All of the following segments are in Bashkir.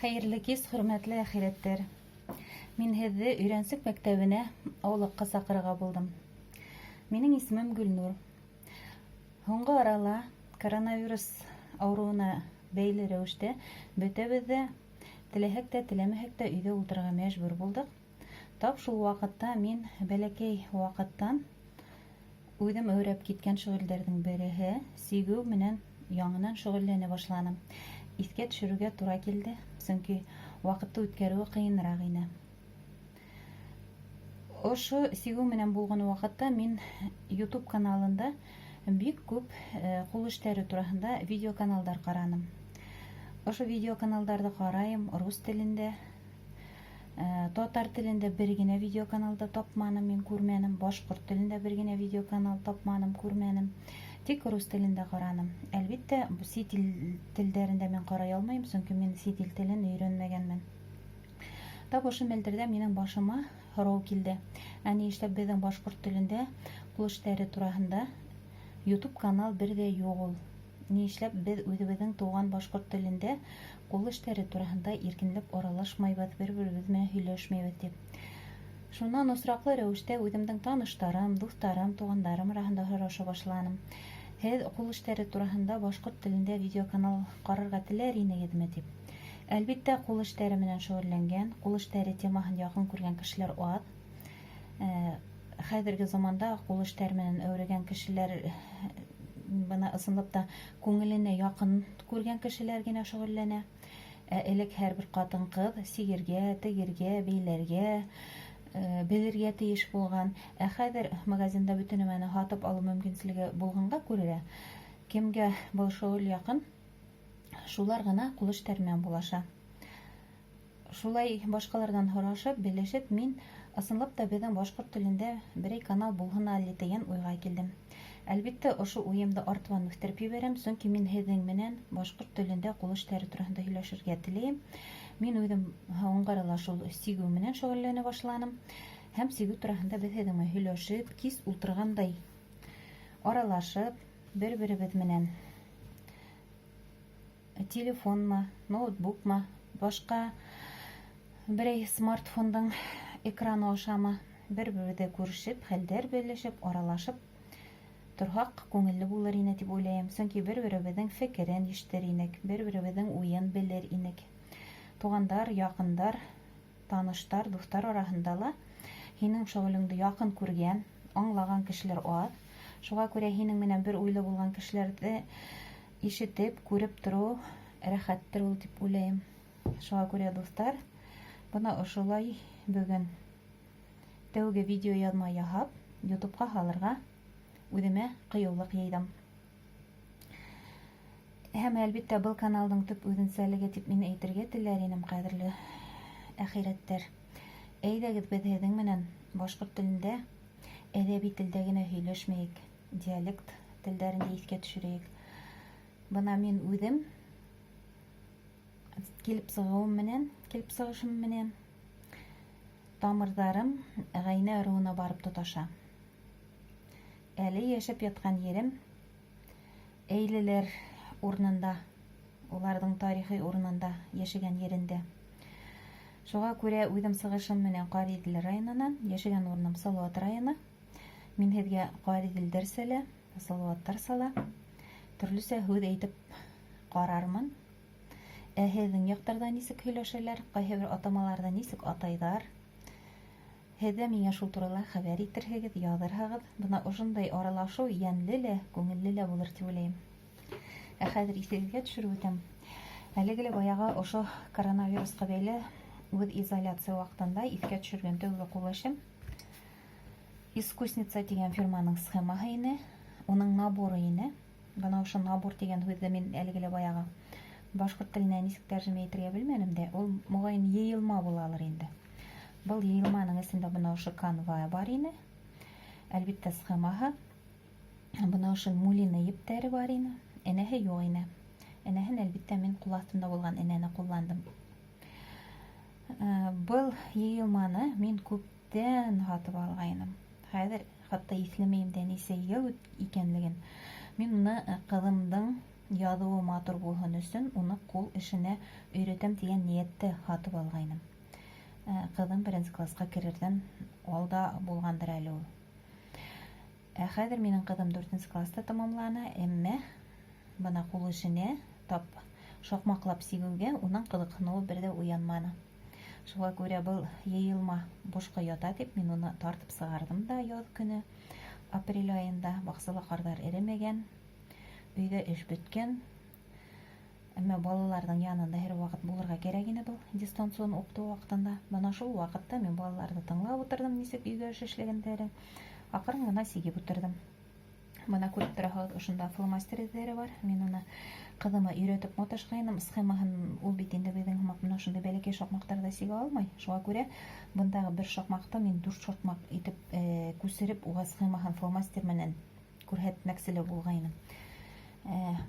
Хәйерле кис, хөрмәтле әхирәттәр! Мин һеҙҙе Өйрәнсек мәктәбенә аулаҡҡа саҡырырға булдым. Минең исемем Гөлнур. Һуңғы арала коронавирус ауырыуына бәйле рәүештә бөтәбеҙ ҙә теләһәк тә, теләмәһәк тә өйҙә ултырырға мәжбүр булдыҡ. Тап шул ваҡытта мин бәләкәй ваҡыттан үҙем әүрәп киткән шөгыльдәрҙең береһе сигеү менән яңынан шөгыльләнә башланым. Иҫкә төшөрөргә тура килде, сөнки ваҡытты үткәреүе ҡыйыныраҡ ине. Ошо сигеү менән булған ваҡытта мин YouTube каналында бик күп э, кул эштәре тураһында видеоканалдар ҡараным. Ошо видеоканалдарҙы ҡарайым рус телендә, Татар телендә бер генә видеоканал да тапманым, мин күрмәнем. Башкорт телендә бер генә видеоканал тапманым, күрмәнем. Тик рус телендә караным. Әлбиттә, бу чит ил телдәрендә мин карый алмыйм, чөнки мин чит ил телен өйрәнмәгәнмен. Тап ошо мәлдердә минең башыма һорау килде. Ә ни эшләп безнең башкорт телендә кул эшләре тураһында YouTube канал бер дә юк ул? Ни эшләп без үзебезнең туган башкорт телендә кул эшләре тураһында иркенләп аралашмайбыз, бер-беребез белән һөйләшмәйбез дип. Шуннан осраклы рәвештә үземнең таныштарым, дусларым, туганнарым араһында сораша башланым. Һеҙ кул эшләре тураһында башкорт телендә видеоканал карарга теләр инегеҙме дип. Әлбиттә, кул эшләре менән шөгыльләнгән, кул эшләре темаһын якын күргән кешеләр аз. Хәҙерге заманда кул эштәре менән әүрәгән кешеләр бына ысынлап та күңеленә якын күргән кешеләр генә шөгыльләнә. Ә элек һәрбер катын-кыз сигергә, тегергә, бәйләргә белергә тиеш булган. Ә хәҙер магазинда бөтөн нәмәне һатып алыу мөмкинселеге булғанға күрә, кемгә был шөгыль якын, шулар гына кул эштәре менән булаша. Шулай башҡаларҙан һорашып, белешеп, мин, ысынлап та, беҙҙең башҡорт телендә берәй канал булһын әле тигән уйға килдем. Әлбиттә, ошо уйымды артабан үҫтереп ебәрәм, сөнки мин һеҙҙең менән башҡорт телендә ҡул эштәре тураһында һөйләшергә теләйем. Мин үҙем һуңғы арала шул сигеү менән шөгыльләнә башланым. Һәм сигеү тураһында беҙ һеҙҙең менән һөйләшеп, кис ултырғандай аралашып, бер-беребеҙ менән Телефонмы, ноутбукмы, башҡа берәй смартфондың экраны ашамы, бер-беребеҙҙе күрешеп, хәлдәр белешеп, аралашып торһаҡ, күңелле булыр ине дип уйлайым. Сөнки бер-беребеҙҙең фекерен ишетер инек, бер-беребеҙҙең уйын белер инек. Туғандар, яҡындар Таныштар, дуҫтар араһында ла һинең шөгылеңде якын күргән, аңлаган кешеләр аз. Шуға күрә һинең менән бер уйлы булган кешеләрҙе ишетеп, күреп тороу рәхәттер ул дип уйлайым. Шуға күрә, дуҫтар, бына ошолай бөгөн тәүге видеояҙма яһап, ютубҡа һалырға үҙемә ҡыйыулыҡ йыйҙым. Һәм, әлбиттә, был каналдың төп үҙенсәлеге дип мин әйтергә теләр инем, кадерле әхирәттәр. Әйҙәгеҙ, беҙ һеҙҙең менән башҡорт телендә әҙәби телдә генә һөйләшмәйек, диалект телдәрен дә иҫкә төшөрәйек. Бына мин үҙем килеп сығыуым менән, килеп сығышым менән тамырҙарым ғәйнә ырыуына барып тоташа. Әле йәшәп ятҡан ерем Әйлеләр урынында, уларҙың тарихи урынында, йәшәгән ерендә. Шуға күрә үҙем сығышым менән Ҡариҙел районынан, йәшәгән урыным Салауат районы. Мин һеҙгә Ҡариҙелдәрсә лә, Салауаттарса ла төрлөсә һүҙ әйтеп ҡарармын. Ә һеҙҙең яҡтарҙа нисек һөйләшәләр, ҡайһы бер атамаларҙы нисек атайҙар? Һеҙ ҙә миңә шул турала хәбәр итерһегеҙ, яҙырһығыҙ. Бына ошондай аралашыу йәнле лә, күңелле лә булыр тип уйлайым. Ә хәҙер иҫегеҙгә төшөрөп үтәм. Әлеге лә баяғы ошо коронавирусҡа бәйле үҙ изоляция ваҡытында иҫкә төшөргән тәүге ҡул эшем Искусница тигән фирманың схемаһы ине, уның наборы ине. Бына ошо набор тигән һүҙҙе мин әлеге лә баяғы башҡорт теленә нисек тәржемә итергә белмәнем дә, ул моғайын йыйылма булалыр инде. Был йыйылманың эсендә бына ошо канва бар ине. Әлбиттә, схемаһы. Бына ошо мулина ептәре бар ине. Энәһе юҡ ине. Энәһен, әлбиттә, мин ҡул аҫтында булған энәне ҡулландым. Э, был йыйылманы мин күптән һатып алғайным. Хәҙер хатта иҫләмәйем дә нисә йыл икәнлеген. Мин уны э, ҡыҙымдың Яҙыуы матур булһын өсөн уны ҡул эшенә өйрәтәм тигән ниәттә һатып алғайным. Ҡыҙым беренсе классҡа керерҙән алда булғандыр әле ул. Ә хәҙер минең ҡыҙым дүртенсе класста тамамланы, әммә бына ҡул эшенә тап шаҡмаҡлап сигеүгә уның ҡыҙыҡһыныуы бер ҙә уянманы. Шуға күрә был йыйылма бушҡа ята тип мин уны тартып сығарҙым да яҙ көнө апрель айында баҡсала ҡарҙар эремәгән, өйҙә эш бөткән. Әммә балаларҙың янында һәр ваҡыт булырға кәрәк ине был дистанцион уҡытыу ваҡытында. Бына шул ваҡытта мин балаларҙы тыңлап ултырҙым, нисек өйгә эш эшләгәндәрен. Аҡрын ғына сигеп ултырҙым. Бына күреп тораһығыҙ, ошонда фломастер эҙҙәре бар. Мин уны ҡыҙыма өйрәтеп маташҡайным. Схемаһын ул бит инде беҙҙең һымаҡ менә ошондай бәләкәй шаҡмаҡтарҙа сигә алмай. Шуға күрә бындағы бер шаҡмаҡты мин дүрт шаҡмаҡ итеп күсереп, уға схемаһын фломастер менән күрһәтмәксе лә булғайным.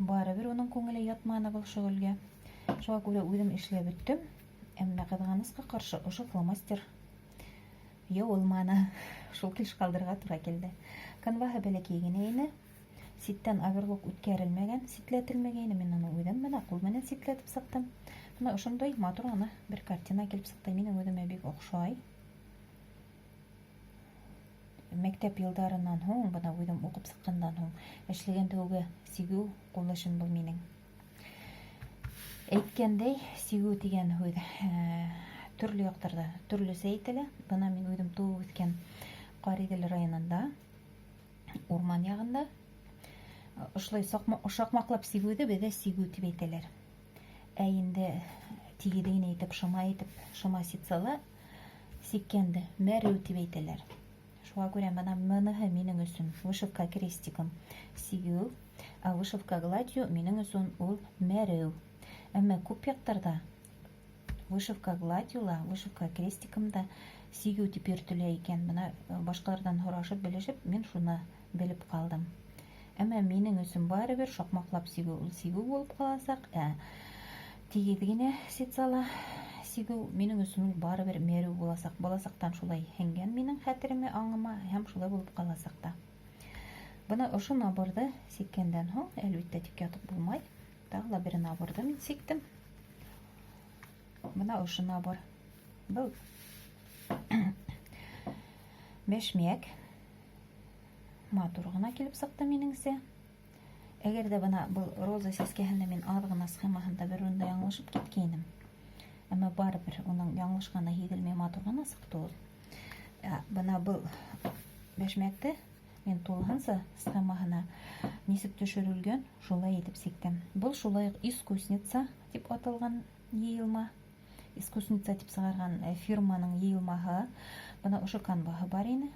Барыбер уның күңеле ятманы был шөғөлгә. Шуға күрә үҙем эшләп бөттөм. Әммә ҡыҙғанысҡа ҡаршы ошо фломастер йыуылманы. Шул килеш ҡалдырырға тура килде. Канваһы бәләкәй генә ине. Ситтән оверлок үткәрелмәгән, ситләтелмәгәйне. Мин уны үҙем менә ҡул менән ситләтеп сыҡтым. Бына ошондай матур ғына бер картина килеп сыҡты. Минең үҙемә бик оҡшай. Мәктәп йылдарынан һуң, бына үҙем уҡып сыҡҡандан һуң эшләгән тәүге сигеү ҡул эшем был минең. Әйткәндәй, сигеү тигән һүҙ төрлө яҡтарҙа төрлөсә әйтелә. Бына мин үҙем тыуып үҫкән Ҡариҙел районында, урман яғында ошолай шаҡмаҡлап сигеүҙе беҙҙә сигеү тип әйтәләр. Ә инде тигеҙ генә итеп, шыма итеп, шыма ситсала сиккәнде мәреү тип әйтәләр. Шуға күрә бына быныһы минең өсөн вышивка крестиком сигеү, ә вышивка гладью минең өсөн ул мәреү. Әммә күп яҡтарҙа вышивка гладью ла, вышивка крестиком да сигеү тип йөрөтөлә икән. Бына башҡаларҙан һорашып, белешеп, мин шуны белеп ҡалдым. Әммә минең өсөн барыбер шаҡмаҡлап сигеү ул сигеү булып ҡаласаҡ, ә тигеҙ генә ситсала сигеү минең өсөн ул барыбер мәреү буласаҡ. Баласаҡтан шулай һеңгән минең хәтеремә, аңыма һәм шулай булып ҡаласаҡ та. Бына ошо наборҙы сиккәндән һуң, әлбиттә, тик ятып булмай. Тағы ла бер наборҙы мин сиктем. Бына ошо набор. Был бәшмәк. Матур ғына килеп сыҡты минеңсә. Әгәр ҙә бына был роза сәскәһендә мин аҙ ғына схемаһында бер урында яңылышып киткәйнем. Әммә барыбер уның яңылышҡаны һиҙелмәй матур ғына сыҡты ул. Бына был бәшмәкте мин тулыһынса схемаһына нисек төшөрөлгән, шулай итеп сиктем. Был шулай уҡ искусница тип аталған йыйылма. Искусница тип сығарған фирманың йыйылмаһы. Бына ошо канваһы бар ине.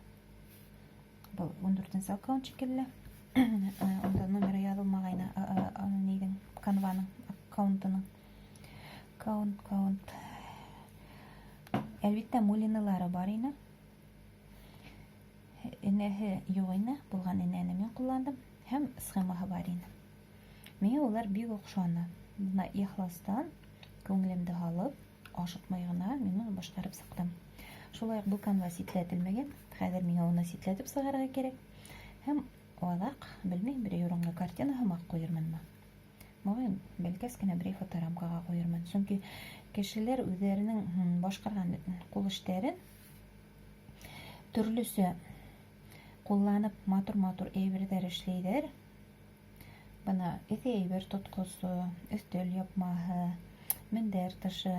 Был 14-нсе аккаунт шикелле. Унда номеры яҙылмағайны, ниҙең канваның аккаунтының. Каунт, каунт. Әлбиттә, мулинылары бар ине. Энәһе юҡ ине, булған энәне мин ҡулландым һәм схемаһы бар ине. Миңә улар бик оҡшаны. Бына ихластан күңелемде һалып, ашыҡмай ғына мин уны башҡарып сыҡтым. Шулай уҡ был канва ситләтелмәгән. Хәҙер миңә уны ситләтеп сығарырға кәрәк. Һәм аҙаҡ, белмәйем, берәй урынға картина һымаҡ ҡуйырмынмы. Моғайын, бәлкәс кенә берәй фоторамкаға ҡуйырмын. Сөнки кешеләр үҙҙәренең башҡарған ҡул эштәрен төрлөсә ҡулланып матур-матур әйберҙәр эшләйҙәр. Бына эҫе әйбер тотҡосо, өҫтәл япмаһы, мендәр тышы.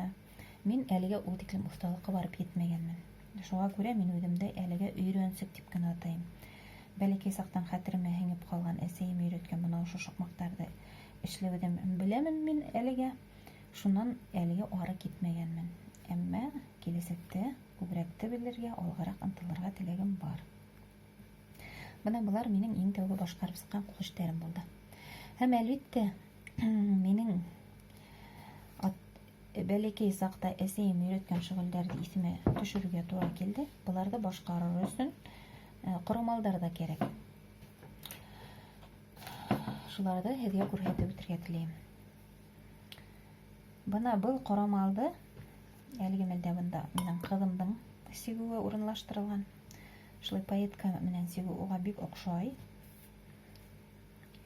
Мин әлегә ул тиклем оҫталыҡҡа барып етмәгәнмен. Шуға күрә мин үҙемде әлегә өйрәнсек тип кенә атайым. Бәләкәй саҡтан хәтеремә һеңеп ҡалған әсәйем өйрәткән бына ошо шаҡмаҡтарҙы эшләүҙе беләмен мин әлегә. Шунан әлегә ары китмәгәнмен. Әммә киләсәктә күберәкте белергә, алғараҡ ынтылырға теләгем бар. Бына былар минең иң тәүге башҡарып сыҡҡан ҡул эштәрем булды. Һәм әлбиттә, минең бәләкәй саҡта әсәйем өйрәткән шөғөлдәрҙе иҫемә төшөрөргә тура килде. Быларҙы башҡарыр өсөн ҡорамалдар ҙа кәрәк. Шуларҙы һеҙгә күрһәтеп үтергә теләйем. Бына был ҡорамалды әлеге мәлдә бында минең ҡыҙымдың сигеүе урынлаштырылған. Шулай пайетка менән сигеү уға бик оҡшай.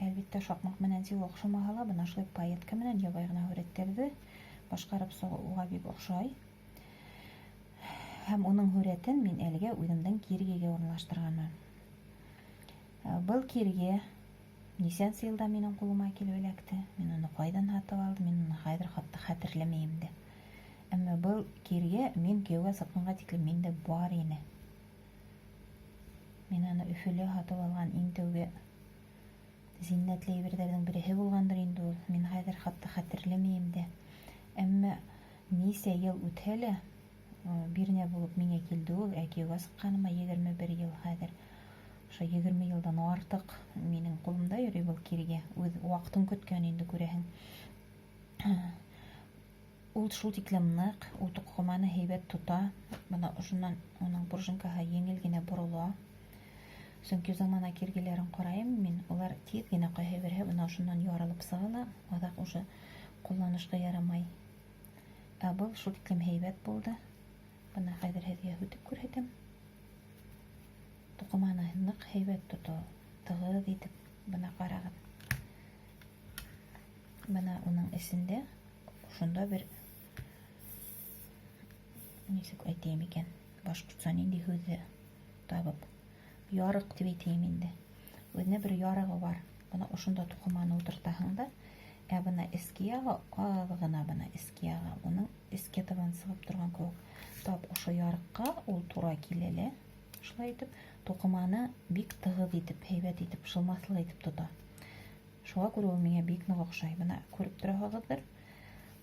Әлбиттә, шаҡмаҡ менән сигеү оҡшамаһа ла, бына шулай пайетка менән ябай ғына һүрәттәрҙе башҡарып сығыу уға бик оҡшай. Һәм уның һүрәтен мин әлегә үҙемдең киргегә урынлаштырғанмын. Был кирге нисәнсе йылда минең ҡулыма килеп эләкте? Мин уны ҡайҙан һатып алдым? Мин уны хәҙер хатта хәтерләмәйем дә. Әммә был кирге мин кейәүгә сыҡҡанға тиклем миндә бар ине. Мин аны Өфөлә һатып алған иң тәүге зиннәтле әйберҙәрҙең береһе булғандыр инде ул. Мин хәҙер хатта хәтерләмәйем дә. Әммә нисә йыл үтһә лә, бирнә булып миңә килде ул. Ә кейәүгә сыҡҡаныма 21 йыл хәҙер. Ошо 20 йылдан артыҡ минең ҡулымда йөрөй был кирге. Үҙ ваҡытын көткән инде, күрәһең. Ул шул тиклем ныҡ, ул туҡыманы һәйбәт тота. Бына ошонан уның пружинкаһы еңел генә борола. Сөнки замана киргеләрен ҡарайым мин, улар тиҙ генә ҡайһы береһе бына ошонан ярылып сыға ла, аҙаҡ уже ҡулланышҡа ярамай. Ә был шул тиклем һәйбәт булды. Бына хәҙер һеҙгә һүтеп күрһәтәм. Туҡыманы ныҡ һәйбәт тота, тығыҙ итеп. Бына ҡарағыҙ. Бына уның эсендә шунда бер нисек әйтәйем икән, башҡортса ниндәй һүҙҙе табып, ярыҡ тип әйтәйем инде. Үҙенә бер ярығы бар. Бына ошонда туҡыманы ултыртаһың да, ә бына эске яғы аҙ ғына, бына эске яғы уның эскә табан сығып торған кеүек. Тап ошо ярыҡҡа ул тура килә лә, шулай итеп туҡыманы бик тығыҙ итеп, һәйбәт итеп, шылмаҫлыҡ итеп тота. Шуға күрә ул миңә бик ныҡ оҡшай. Бына күреп тораһығыҙҙыр.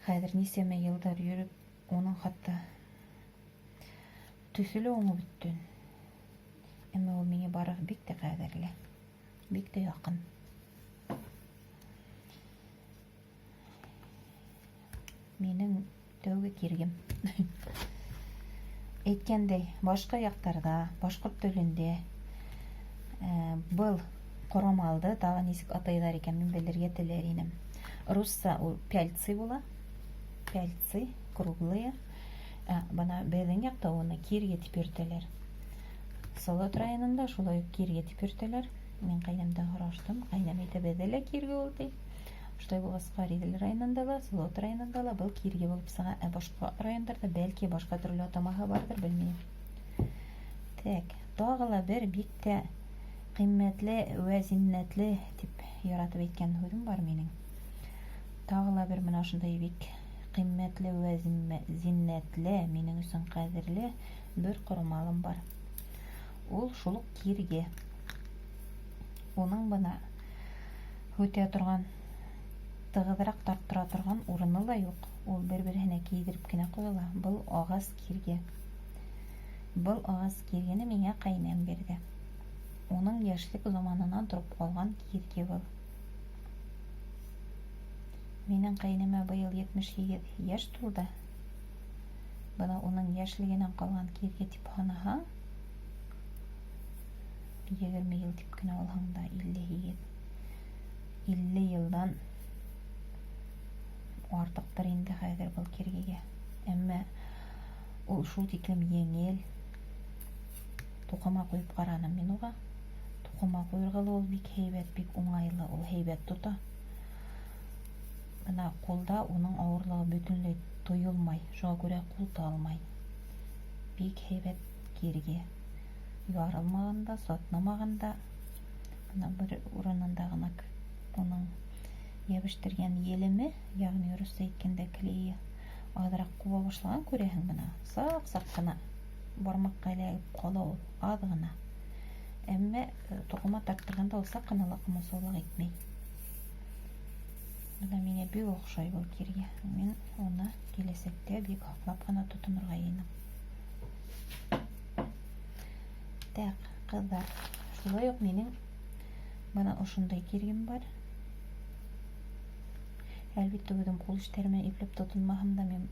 Хәҙер нисәмә йылдар йөрөп, уның хатта төҫө лә уңып бөттө. Әммә ул миңә барыбер бик тә ҡәҙерле, бик тә яҡын. Минең тәүге киргем. Әйткәндәй, башҡа яҡтарҙа, башҡорт телендә был ҡорамалды тағы нисек атайҙар икән, мин белергә теләр инем. Русса ул пяльцы була. Пяльцы, круглые. Ә бына беҙҙең яҡта уны кирге тип йөрөтәләр. Салават районында шулай уҡ кирге тип йөрөтәләр. Мин ҡәйнәмдән һораштым. Ҡәйнәм әйтә, беҙҙә лә кирге ул, ти. Шулай булғас, Ҡариҙел районында ла, Салават районында ла был кирге булып сыға. Ә башҡа райондарҙа бәлки башҡа төрлө атамаһы барҙыр, белмәйем. Так, тағы ла бер бик тә ҡиммәтле вә зиннәтле тип яратып әйткән һүҙем бар минең. Тағы ла бер менә ошондай бик ҡиммәтле вә зиннәтле, минең өсөн ҡәҙерле бер ҡоромалым бар. Ул шул уҡ кирге. Уның бына һүтә торған, тығыҙыраҡ тарттыра торған урыны ла юҡ. Ул бер-береһенә кейҙереп кенә ҡуйыла. Был ағас кирге. Был ағас киргене миңә ҡәйнәм бирҙе. Уның йәшлек заманынан тороп ҡалған кирге был. Минең ҡәйнәмә быйыл 78 йәш тулды. Бына уның йәшлегенән ҡалған кирге тип һанаһаң, 20 йыл тип кенә алһаң да, 58. 50 йылдан артыҡтыр инде хәҙер был киргегә. Әммә ул шул тиклем еңел. Туҡыма ҡуйып ҡараным мин уға. Туҡыма ҡуйырға ла ул бик һәйбәт, бик уңайлы, ул һәйбәт тота. Бына ҡулда уның ауырлығы бөтөнләй тойолмай, шуға күрә ҡул талмай. Бик һәйбәт кирге. Ярылмаған да, сатнамаған да. Бына бер урынында ғына уның йәбештергән елеме, ягъни русса әйткәндә клее, аҙыраҡ ҡуба башлаған, күрәһең, бына саҡ-саҡ ҡына бармаҡҡа эләгеп ҡала ул, аҙ ғына. Әммә туҡыма тарттырғанда ул саҡ ҡына ла ҡамасаулыҡ итмәй. Бына миңә бик оҡшай был кирге. Мин уны киләсәктә бик һаҡлап ҡына тотонорға йыйынам. Так, ҡыҙҙар, шулай уҡ минең бына ошондай киргем бар. Әлбиттә, үҙем ҡул эштәре менән ипләп тотонмаһам да, мин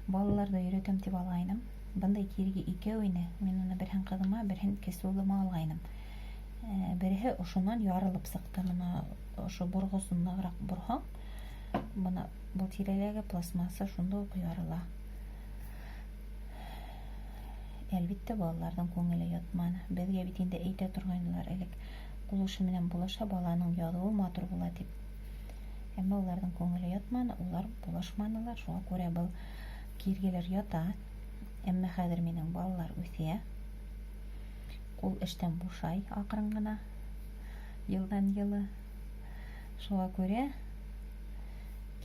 балаларҙы өйрәтәм тип алғайным. Бындай кирге икәү ине. Мин уны береһен ҡыҙыма, береһен кесе улыма алғайным. Береһе ошонан ярылып сыҡты. Бына ошо борғосон нығыраҡ борһаң, бына был тирәләге пластмасса шунда уҡ ярыла. Әлбиттә, балаларҙың күңеле ятманы. Беҙгә бит инде әйтә торғайнылар элек. Кул эше менән булаша, баланың яҙыуы матур була дип. Әммә уларҙың күңеле ятманы, улар булашманылар. Шуңа күрә был киргеләр ята. Әммә хәҙер минең балалар үҫә. Ҡул эштән бушай аҡрын ғына. Йылдан йылы. Шуңа күрә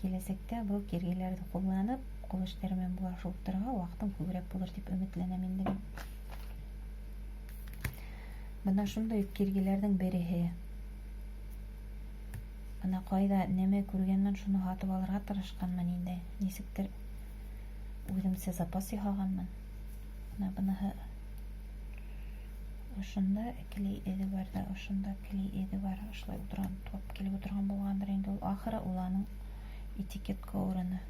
киләсәктә был киргеләрҙе ҡулланып, ҡул эштәре менән булашып ултырырға ваҡытым күберәк булыр тип өмөтләнәм инде мин. Бына шундай уҡ киргеләрҙең береһе. Бына ҡайҙа нәмә күргәнмен, шуны һатып алырға тырышҡанмын инде. Нисектер үҙемсә запас яһағанмын. Бына быныһы ошонда клей эҙе бар ҙа, ошонда клей эҙе бар. Ошолай ултырған, туп килеп ултырған булғандыр инде ул. Ахыры ул аның этикетка урыны.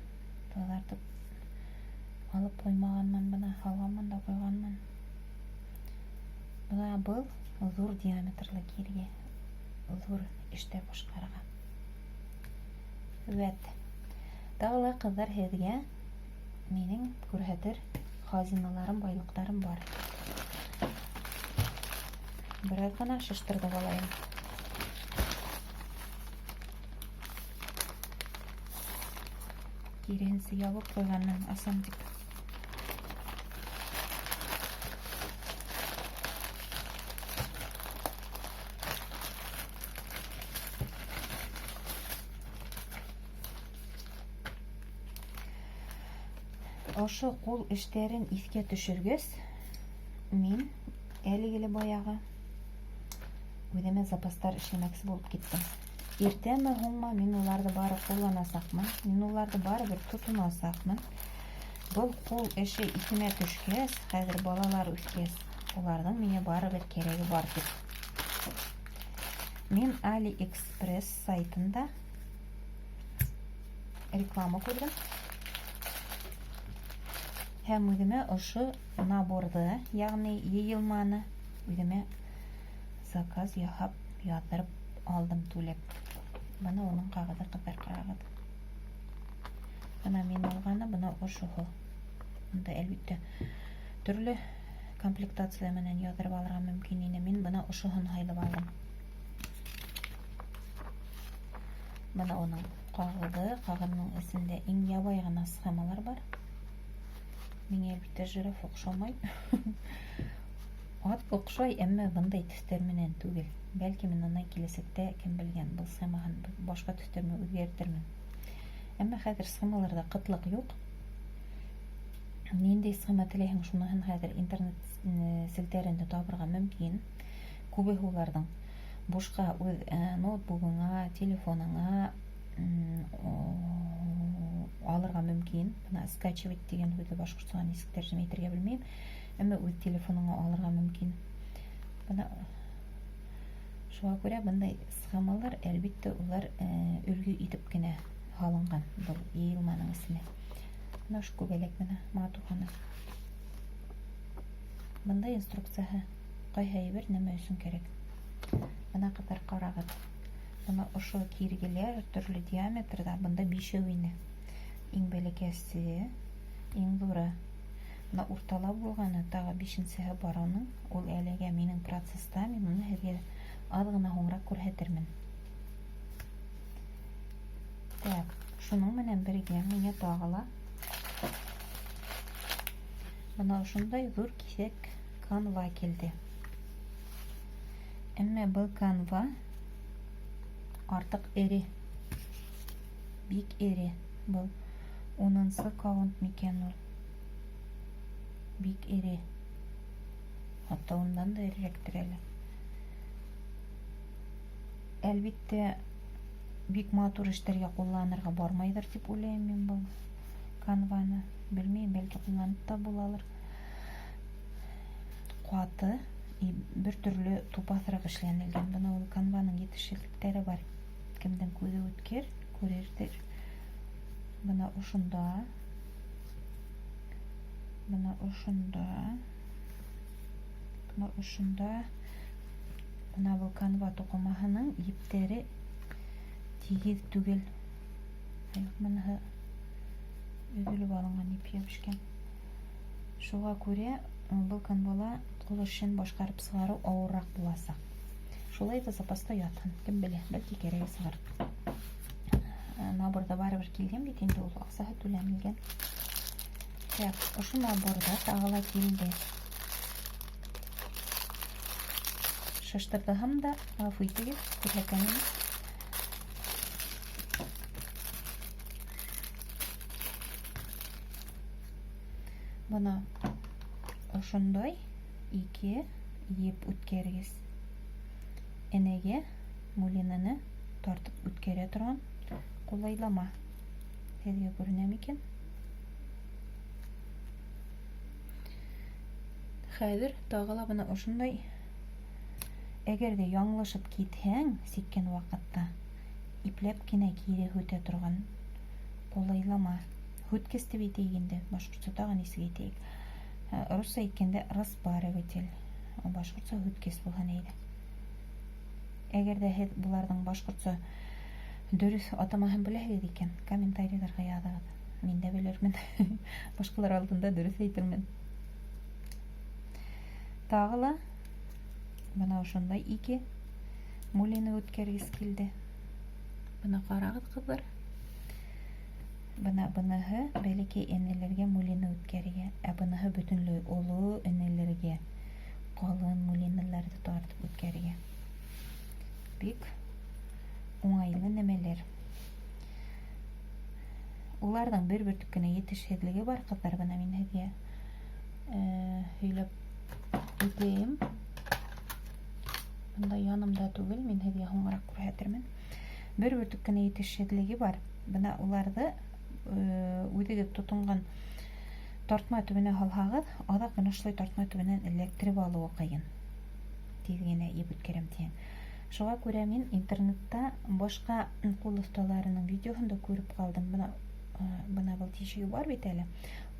Таҙартып алып ҡуймағанмын бына, һалғанмын да ҡуйғанмын. Бына был ҙур диаметрлы кирге. Ҙур эштәр башҡарырға. Вәт. Тағы ла, ҡыҙҙар, һеҙгә минең күрһәтер хазиналарым, байлыҡтарым бар. Бер аҙ ғына шыштырҙып алайым. Киреһенсә ябып ҡуйғанмын, асам тип. Ошо ҡул эштәрен иҫкә төшөргәс, мин әлеге лә баяғы үҙемә запастар эшләмәксе булып киттем. Иртәме, һуңмы, мин уларҙы бары ҡулланасаҡмын, мин уларҙы барыбер тотонасаҡмын. Был ҡул эше иҫемә төшкәс, хәҙер балалар үҫкәс, уларҙың миңә барыбер кәрәге бар тип. Мин AliExpress сайтында реклама күрҙем. Һәм үҙемә ошо наборҙы, йәғни йыйылманы үҙемә заказ яһап, яҙҙырып алдым түләп. Бына уның ҡағыҙы, ҡыҙҙар, ҡарағыҙ. Бына мин алғаны, бына ошоһо. Бында, әлбиттә, төрлө комплектация менән яҙҙырып алырға мөмкин ине. Мин бына ошоһон һайлап алдым. Бына уның ҡағыҙы, ҡағыҙының эсендә иң ябай ғына схемалар бар. Миңә, әлбиттә, жираф оҡшамай. Ат оҡшай, әммә бындай төҫтәр менән түгел. Бәлки, мин уны киләсәктә, кем белгән, был схемаһын башҡа төҫтәр менән үҙгәртермен. Әммә хәҙер схемаларҙа ҡытлыҡ юҡ. Ниндәй схема теләйһең, шуныһын хәҙер интернет селтәрендә табырға мөмкин. Күбеһе уларҙың бушҡа үҙ ноутбугыңа, телефоныңа алырға мөмкин. Бына скачивать тигән һүҙҙе башҡортсаға нисек тәржемә итергә белмәйем. Әммә үҙ телефоныңа алырға мөмкин. Бына шуға күрә бындай схемалар, әлбиттә, улар өлгө итеп кенә һалынған был йыйылманың эсенә. Бына ошо күбәләк, бына матур ғына. Бында инструкцияһы, ҡайһы әйбер нәмә өсөн кәрәк. Бына, ҡыҙҙар, ҡарағыҙ. Бына ошо киргеләр төрлө диаметрҙа, бында бишәү ине. Иң бәләкәсе, иң ҙуры. Бына уртала булғаны, тағы бишенсеһе бар уның. Ул әлегә минең процесста, мин уны һеҙгә аҙ ғына һуңыраҡ күрһәтермен. Так, шуның менән бергә миңә тағы ла бына ошондай ҙур киҫәк канва килде. Әммә был канва артыҡ эре. Бик эре. Был 10-нсы каунт микән ул? Бик эре. Хатта ундан да эрерәктер әле. Әлбиттә, бик матур эштәргә ҡулланырға бармайҙыр тип уйлайым мин был канваны. Белмәйем, бәлки ҡулланып та булалыр. Ҡаты и бер төрлө тупаҫыраҡ эшләнелгән. Бына ул канваның етешһеҙлектәре бар. Кемдең күҙе үткер, күрерҙер. Бына ошонда, бына ошонда, бына ошонда, бына был канва туҡымаһының ептәре тигеҙ түгел. Юҡ, быныһы өҙөлөп алынған еп йәбешкән. Шуға күрә был канвала ҡул эшен башҡарып сығарыу ауырыраҡ буласаҡ. Шулай ҙа запаста ятһын, кем белә, бәлки кәрәге сығыр. Наборҙа барыбер килгән бит инде ул, аҡсаһы түләнелгән. Так, ошо наборҙа тағы ла килде. Шаштырҙыһам да, ғәфү итегеҙ, күрһәтәм. Бына ошондай ике еп үткәргес. Энәгә мулинаны тартып үткәрә торған ҡулайлама. Һеҙгә күренә микән? Хәҙер тағы ла бына ошондай, әгәр ҙә яңылышып китһәң, сиккән ваҡытта ипләп кенә кире һүтә торған ҡулайлама. Һүткес тип әйтәйек инде, башҡортса тағы нисек әйтәйек? Русса әйткәндә распариватель, башҡортса һүткес булһын әйҙә. Әгәр ҙә һеҙ быларҙың башҡортса дөрөҫ атамаһын беләһегеҙ икән, комментарийларға яҙығыҙ. Мин дә белермен. Башҡалар алдында дөрөҫ әйтермен. Тағы ла бына ошондай ике мулина үткәргес килде. Бына ҡарағыҙ, ҡыҙҙар. Бына быныһы бәләкәй энәләргә мулина үткәрергә, ә быныһы бөтөнләй оло энәләргә ҡалын мулиналарҙы тартып үткәрергә. Бик уңайлы нәмәләр. Уларҙың бер бөртөк кенә етешһеҙлеге бар, ҡыҙҙар, бына мин һеҙгә һөйләп үтәйем. Бында янымда түгел, мин һеҙгә һуңыраҡ күрһәтермен. Бер бөртөк кенә етешһеҙлеге бар. Бына уларҙы үҙегеҙ тотонған тартма төбөнә һалһағыҙ, аҙаҡ бына шулай тартма төбөнән эләктереп алыуы ҡыйын. Тиҙ генә еп үткәрәм тиһәң. Шуға күрә мин интернетта башҡа ҡул оҫталарының видеоһын да күреп ҡалдым. Бына бына был тишеге бар бит әле.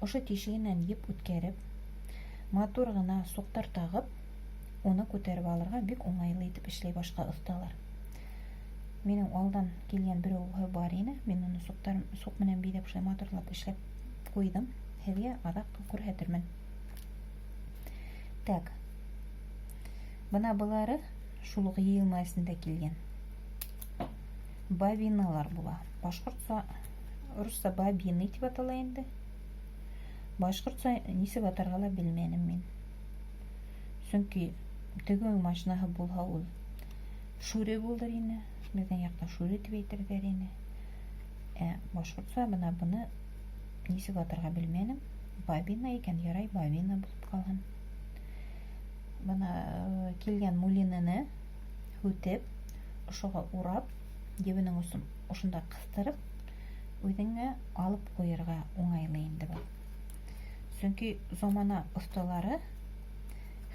Ошо тишегенән еп үткәреп, матур ғына суҡтар тағып, уны күтәреп алырға бик уңайлы итеп эшләй башҡа оҫталар. Минең алдан килгән берәүһе бар ине. Мин уны суҡтар суҡ менән биҙәп шулай матурлап эшләп ҡуйҙым. Һеҙгә аҙаҡ күрһәтермен. Так. Бына былары шул уҡ йыйылма эсендә килгән. Бабиналар була. Башҡортса, русса бабины тип атала инде. Башҡортса нисек атарға ла белмәнем мин. Сөнки тегеү машинаһы булһа ул шүре булыр ине. Беҙҙең яҡта шүре тип әйтерҙәр ине. Ә башҡортса бына быны нисек атарға белмәнем. Бабина икән, ярай, бабина булып ҡалһын. Бына килгән мулинаны һүтеп, ошоға урап, ебенең осон ошонда ҡыҫтырып, үҙеңә алып ҡуйырға уңайлы инде был. Сөнки замана оҫталары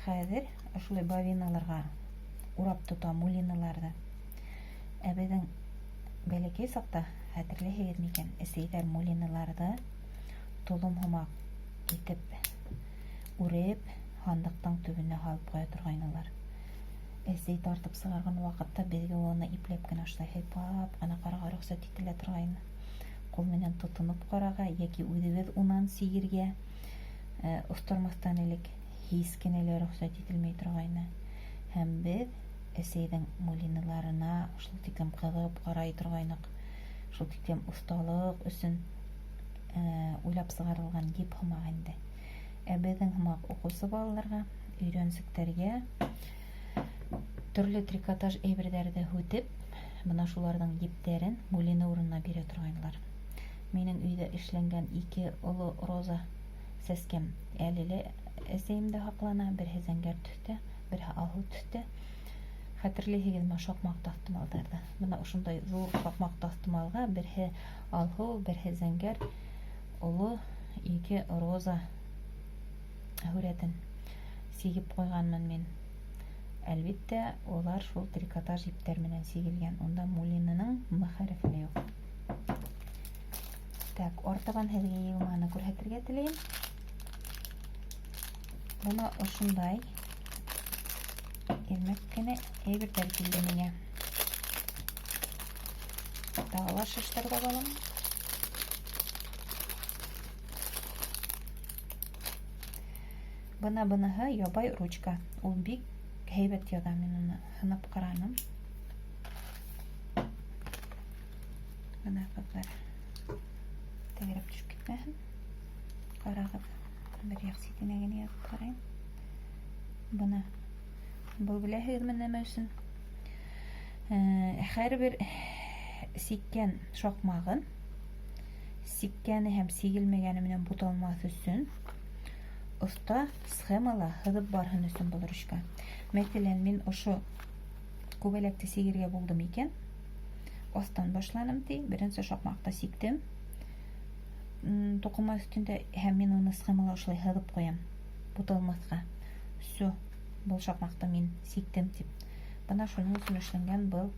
хәҙер ошолай бабиналарға урап тота мулиналарҙы. Ә беҙҙең бәләкәй саҡта, хәтерләйһегеҙ микән, әсәйҙәр мулиналарҙы толом һымаҡ итеп үреп, һандыҡтың төбөнә һалып ҡуя торғайнылар. Әсәй тартып сығарған ваҡытта беҙгә уны ипләп кенә ошолай һыйпап ҡына ҡарарға рөхсәт ителә торғайны. Ҡул менән тотоноп ҡарарға йәки үҙебеҙ унан сигергә оҫтормаҫтан элек һис кенә лә рөхсәт ителмәй торғайны. Һәм беҙ әсәйҙең мулиналарына шул тиклем ҡыҙығып ҡарай торғайныҡ. Шул тиклем оҫталыҡ өсөн уйлап сығарылған еп һымаҡ инде. Ә беҙҙең һымаҡ уҡыусы балаларға, өйрәнсектәргә төрлө трикотаж әйберҙәрҙе һүтеп, бына шуларҙың ептәрен мулина урынына бирә торғайнылар. Минең өйҙә эшләнгән ике оло роза сәскәм әле лә әсәйемдә һаҡлана. Береһе зәңгәр төҫтә, береһе алһыу төҫтә. Хәтерләйһегеҙме шаҡмаҡ таҫтымалдарҙы? Бына ошондай ҙур шаҡмаҡ таҫтымалға береһе алһыу, береһе зәңгәр оло ике роза һүрәтен сигеп ҡуйғанмын мин. Әлбиттә, улар шул трикотаж ептәр менән сигелгән. Унда мулинаның М хәрефе лә юҡ. Так, артабан һеҙгә йыйылманы күрһәтергә теләйем. Бына ошондай ирмәк кенә әйберҙәр килде миңә. Тағы ла шыштырҙы балам. Бына быныһы ябай ручка. Ул бик һәйбәт яҙа, мин уны һынап ҡараным. Бына, ҡыҙҙар, тәгәрәп төшөп китмәһен. Ҡарағыҙ, бер яҡ ситенә генә яҙып ҡарайым. Бына, был беләһегеҙме нәмә өсөн? Һәр бер сиккән шаҡмағын сиккәне һәм сигелмәгәне менән буталмаҫ өсөн, оҫта схемала һыҙып барһын өсөн был ручка. Мәҫәлән, мин ошо күбәләкте сигергә булдым икән, аҫтан башланым ти, беренсе шаҡмаҡты сиктем туҡыма өҫтөндә, һәм мин уны схемала ошолай һыҙып ҡуям, буталмаҫҡа. Все, был шаҡмаҡты мин сиктем тип. Бына шуның өсөн эшләнгән был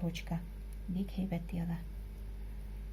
ручка. Бик һәйбәт яҙа.